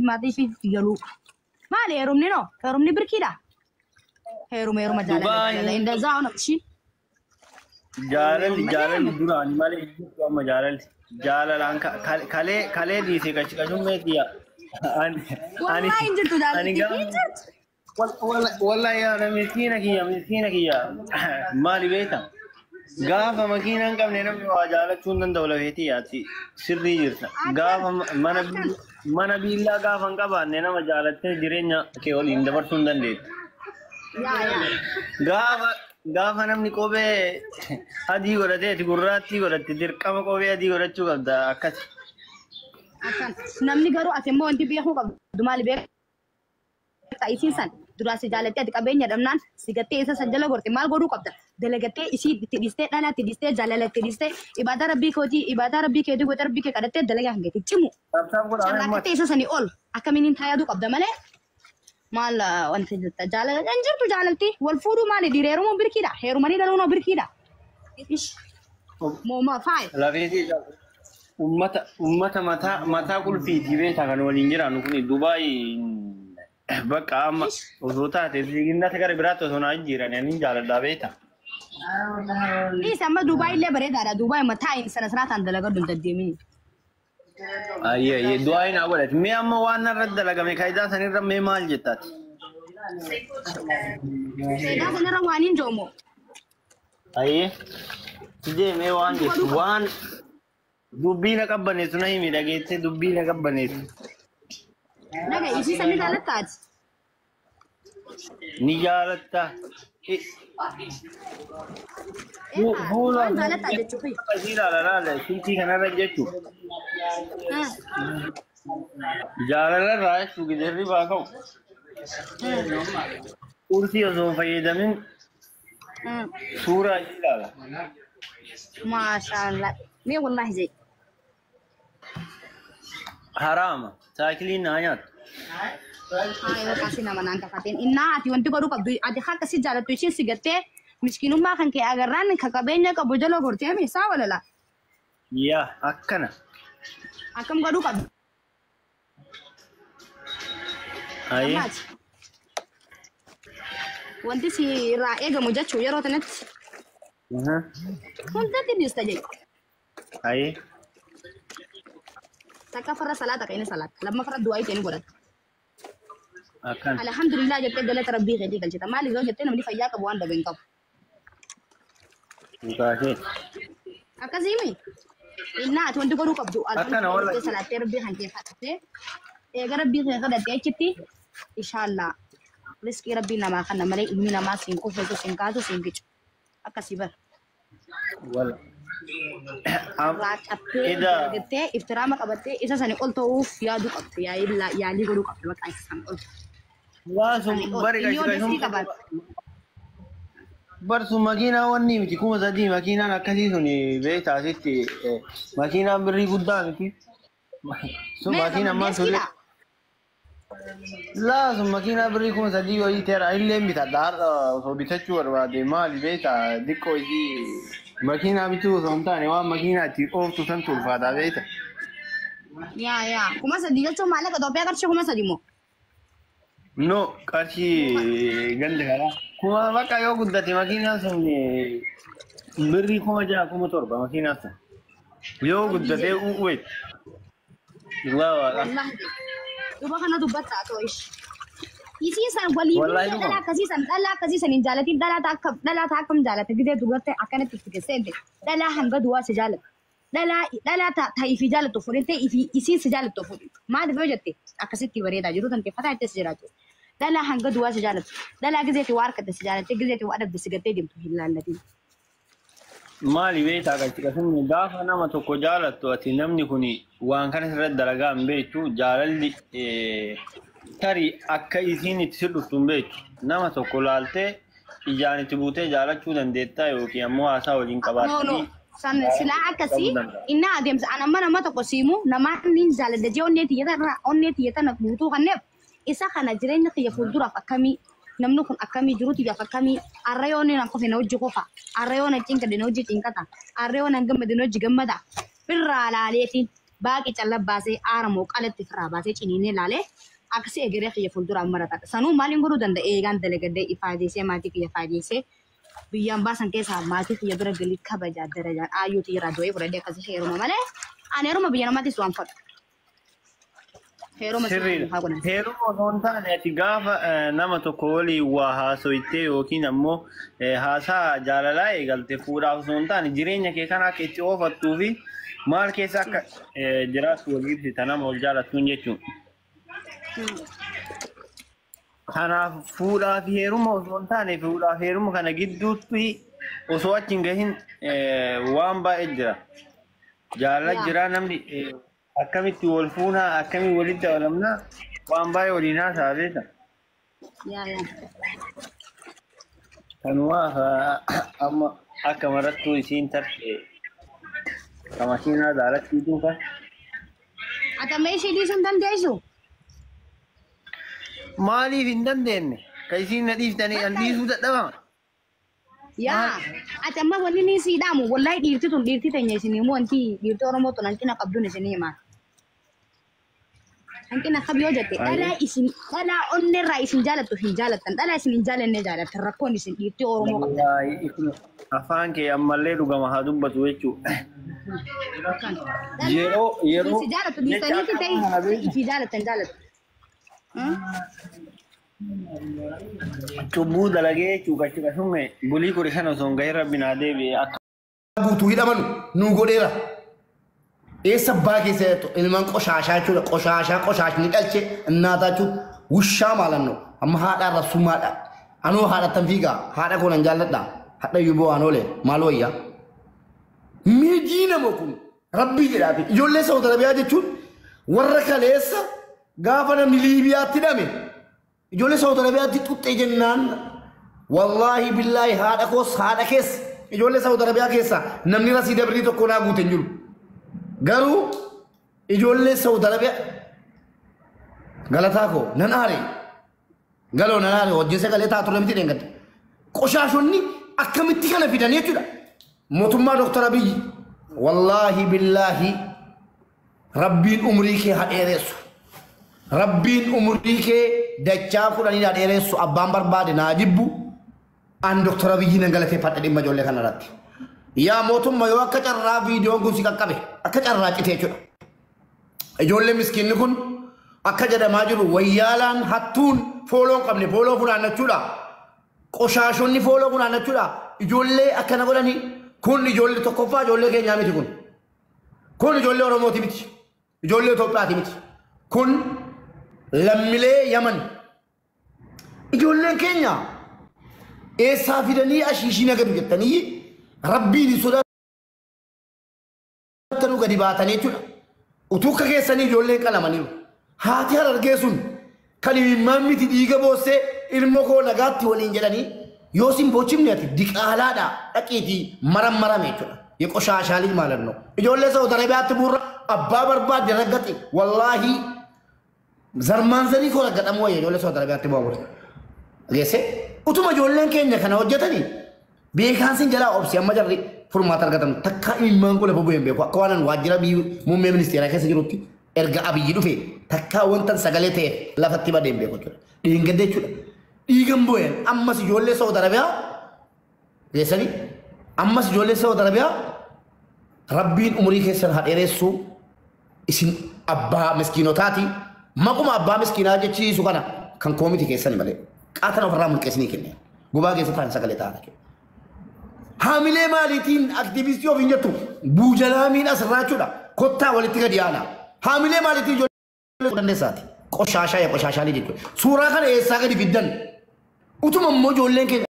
Maatii ishiitti galuu. Maali heerumni noo? Heerumni birkiidha. Heeruma heeruma jaalala Dubaay. jaalala. Indazaa ona ishii. Jaalalli jaalalli duraani malee hin jirtu amma jaalalli. Jaalalaan kalee kalee dhiisee qashqashummeeti yaa. Ani ani Wallaahi hin jirtu ani jaalalli. Hin gaafa jirtu. Wallahi yaa miskiina kiyya, miskiina kiyya, maali beekta, gaafa makiina hin qabne namni waa jaalachuu hin danda'u. Lafeetii yaati sirrii jirta. Gaafa mana mana biillaa gaafa hin qabaanne nama jaalattee jireenya kee waliin dabarsuu hin dandeettu. Yaa yaa. Gaafa namni kophee adii godhatee ati gurraattii godhatte, dirqama kophee adii godhachuu qabda akkasi. Akkan namni garuu ati immoo wanti beekuu qabdu maali beektaa? Isiin san duraa si jaalattee ati qabeenya dhabnaan si gattee isa san jala gorte. Maal godhuu qabda? Dalagattee isii itti dhiistee, dhala itti dhiistee, jaalala itti dhiistee, ibaadaa rabbii kootii, ibaadaa rabbii keetii gootee, rabbii kee kadhattee, dalagaa kan keetii cimu. Sabsaaf godhaa amma. Carraaqqattee isa sanii ol akkamiin hin taayaduu qabda malee maal wanti jirta jaalala hin jirtu. Jaalalti wal fuudhuu maali, dhiira heerumuun birkiidha, heerumanii dhaluun birkiidha. Ish moomaa faaya. Lafeetii ummata mataa mataa qulfiitii beektaa kan waliin jiraannu kun Dubaay bakka amma osoo taate ziginnata gara biraatti osoo naa jijjiiran ani jaaladhaa beektaa. Dhiisi, amma Dubaay illee bareedaadha. Dubaay mataa hin sana siraataan dalagadhu hin deddeemini. Ayyee ayyee, du'aa naa godhati. Mee amma waan narratti dalagame kaayidaa sanirra mee maal jettaati? Faayidaa sanarra waan hin joomo. Ayyee. Sijee mee waan jettu, waan dubbii na qabbaneessu na himi, dhageessee dubbii na qabbaneessu. Dhaga, isii sanii jaalattaati. Ni jaalatta. Fuula Waan jaalattaa jechuufi. isii ilaala laala silkii kanarra jechuu. Jaalala irraa jechuu gidirri baa ka'u. Qursii osoo hin fayyadamin suuraa isii ilaala. Maashaallah. Mee wallaahi jee. Haraama. Saayikiliin naa nyaattu. Haa, yoo kaasii nama naan kafateen. Innaa ati wanti godhuu qabdu, ati akka si jaalattu ishiin si gattee, miskiinummaa kan kee agarraan ka qabeenya qabu jala gortee isaa walala. Yaa, akkana. Akkam godhuu qabdu? Ayyee. Ammaati. Wanti si irraa eegamu jechuu yeroo kanatti hundatti dhiista jedhu. Ayyee. Takka farra salaata kan inni salaata. Lamma farra du'aa ittiin godhata. Akkana. Alhamdulillah jettee galata rabbii keetii galchita. Maaliif yoo jettee, namni fayyaa qabu waan dhabe hin qabu. Dhugaatee. Akkasii mi? Innaa ati wanti godhuu qabdu Akkana alhamdulillah wallahi. salaattee rabbii kan kee kadhattee, eega rabbii kee kadhattee achitti inshallah riskii rabbii namaa kana malee ilmi namaa siin kuffeessu, siin kaasu, siin gicu. Akkasii bara. Wala. Irraa qabtee Ida. dalagattee iftiraama qabattee isa sani ol ta'uuf yaaduu qabdu, yaalii godhuu qabdu, bakka isa sani ol. Waa sun Sani ol. bari Inni yoo qashqashum. deskii qabaate. Bar sun makiinaa wanni miti, 3000 makiinaan akkasii sun beektaa asitti makiinaan birrii guddaa miti. Sun Meeqa makiinaan maal ture? deskiidha? Laa, sun makiinaa birrii 3000 wayii ta'eera illee bitadha har'a osoo bitachuu barbaade. Maali beektaa, xiqqoo isii makiinaa bituu osoo hin taane waan makiinaa ittiin ooftu santu ulfaataa beekta. Yaa yaa, 3000 jechuun maallaqa Itoophiyaa qarshii 3000 moo? No, qarshii ganda kanaa. Kuma bakka yoo guddate makiinaan sun birrii 6000, 7000 makiinaan sun. Yoo guddatee u'uwe. Dhugaa waaqa. Wallahi duba kana dubbatta ta'u ishi. Isii san walii Wallahi biyya dhuguma. dhalaa akkasii san, dhalaa akkasii san hin jaalatin. Dhalaa ta akkam jaalata gidee dubartii akkanatti itti keesseente, dhalaa hanga duwwaa si jaalata. Dhalaa ta ifii jaalattu fudhattee ifii isiin si jaalattu fudhi. Maaliif yoo jette, akkasitti bareedaa jiru tan fataa itti si jiraatu. Dhalaa hanga duwwaa si jaalatu. Dhalaa gizeeti waa harkatte si jaalattee, gizeeti waa dhabde si gattee deemtu hin laallatin. Maali beektaa, qalchi gaafa nama tokko jaalattu ati namni kun waan kana sirratti dalagaa hin beektu, jaalalli tarii akka isiin itti si dhuftu hin beektu. Nama tokko laaltee ijaan itti buutee jaalachuu dandeettaa yookiin ammoo haasaa waliin No, no. qabaattanii San silaa akkasii ta'uu danda'a. inni adeemsa an amma nama tokko siimu namaan niin jaaladha jee onnee tiyyata onnee tiyyata guutuu kanneef isa kana jireenya kiyya fuulduraaf akkamii, namni kun akkamii, jiru tiyyaaf akkamii, arra yoo inni nan kofe na hojii kofa, arra yoo na cinqade na hojii cinqata, arra yoo nan gammade na hojii gammada birraa laaleetiin Baaqii calla baasee aara moo qalatti firraa baasee ciniinee laalee akkasii egeree kiyya fuulduraan maratadha. Sanuu maaliin godhuu danda'a eegaan dalagadee ifaajeessee maatii kiyya faajeessee biyyaan baasan keessaa maatii kiyya bira galii kabajaa darajaan aayyootii irraa du'ee fudhadhee akkasii heeruma malee ani heeruma biyya namaattis waan fadhu. Heeruma Sirriidha. Heeruma osoo hin taane ati gaafa nama tokko waliin waa haasoittee yookiin ammoo haasaa jaalalaa eegalte fuudhaaf osoo hin taane jireenya kee kana akka itti oofattuu fi maal keessa akka jiraattu walii ibsita nama wal jaalattuun jechuudha. Kanaaf fuudhaa fi heeruma osoo hin taane fuudhaa fi heeruma kana gidduutti osoo achi hin gahin waan baay'ee jira. Jaalala jira namni akkamitti wal fuunaa akkamitti walitti dabalamnaa waan baay'ee waliin haasa'a beekta. Kanumaaf amma akka marattuu isiin tarte ka makiinaa daalatti duuka. Ati amma ishee dhiisuu hin dandeessu? Maaliif hin dandeenye? Ka isiin na dhiiftanii an dhiisuu dadhabama. Yaa ati amma wanni ni sii dhaamu wallahi dhiirti tun dhiirti teenya isin himu wanti dhiirti Oromoo tun hanqina qabduun isin hima. Hanqina qab yoo jette dhalaa isin dhalaa onneerraa isin jaalattu hin jaalattan dhalaa isin hin jaalanne jaalattan rakkoon isin dhiirti Oromoo qabdan. Afaan kee ammallee dhugama haa dubbatu jechuudha. Yeroo yeroo Si jaalattu dhiistaniiti ta'e ifi jaalattan jaalattu. Cubbuu dalagee jechuudha cuqasumme bulii 15 osoo hin gahin rabbi naa deebi'e akka. Guutuu hidhaman nu godheera. Eessa abbaa keessa jettu ilmaan qoshaashaa jechuudha. Qoshaashaa qoshaashni dhalche innaataa jechuudha. Wushaa maalanno amma haadha arrabsummaadha. Anoo haadhattan fiigaa haadha koo nan jaalladha. Hadha iyyuu bo'aan oole maal wayyaa. Miidii nama kun rabbii jedhaati. Ijoollee Saawud Arabiyaa jechuun warra kaleessa gaafa namni Liibiyaatti hidhame ijoollee Saawud Arabiyaatti xuxxee jennaan wallaahi billaahi haadha koos haadha keessa ijoollee Saawud Arabiyaa keessa namni rasii dabrii tokko naa guute hin jiru. Garuu ijoollee Saawud Arabiyaa galataa koo nan aare galoo nan aare wajjin sagalee taa ture miti dheengadde. Qoshaashonni akkamitti kana fidan jechuudha. Mootummaa Dooktar Abiyyi wallaahi billaahi rabbiin umrii kee haa dheeressu. Rabbiin umrii kee dachaa 10 haa dheeressu abbaan barbaade naa jibbu an Dooktar Abiyyi nan galateeffadha dhimma ijoollee kanarratti. Yaa mootummaa yoo akka carraa viidiyoon kun si qaqqabe akka carraa cite jechuudha. Ijoollee miskiinni kun akka jedhamaa jiru wayyaalaan hattuun fooloo hin qabne fooloo funaannachuudha. Qoshaashonni fooloo funaannachuudha. Ijoollee akkana godhanii kun ijoollee tokkoffaa ijoollee keenyaa miti kun. Kun ijoollee Oromooti miti. Ijoollee Itoophiyaati miti. Kun lammiilee Yaman. Ijoolleen keenya eessaa fidanii ashiishii nagadu jettanii rabbiin hin sodaatanuu gadi baatanii jechuudha. Utuu akka keessanii ijoolleen qalamaniiru. Haati harargee sun kan imimmaan miti dhiiga boossee ilmoo koo nagaatti waliin jedhanii yoo sin boochifne ati diqaalaadha dhaqiitii maram marame jechuudha. Yeqoshaashaalii maalanno. Ijoollee Saawud Arabiyaatti bu'uura abbaa barbaadde raggate wallaahi zarmaan zarii koo raggadhamu wayya ijoollee Saawud Arabiyaatti bu'aa Geesse utuma ijoolleen keenya kana hojjetanii beekaan sin jalaa obsi amma jarri furmaata argatan takka imimmaan koo lafa bu'een beeku akka waan waajjira muummee ministeeraa keessa jirutti erga Abiyyi dhufe takka wantan sagalee ta'e lafatti badeen beeku jechuudha. Dhiingadde jechuudha. Dhiigan bu'een ammas ijoollee Saawud Arabiyaa geessanii ammas ijoollee Saawud Arabiyaa rabbiin umurii keessan haa dheeressu isin abbaa miskiinotaati maquma abbaa miskiinaa jechiisu kana kan koomiti keessani malee qaatana ofirraa mulqeessinii kenneen gubaa keessa ta'an sagalee ta'an jechuudha. Haamilee maaliitiin aktiivistii of hin jettu buujalaa miidhaa sirraa jechuudha kottaa walitti gadi aanaa. Haamilee maaliitiin ijoollee dandeessaati. Qoshaashaa yaa qoshaashaalii jechuudha. Suuraa kana eessaa gadi fiddan utuma immoo ijoolleen keenya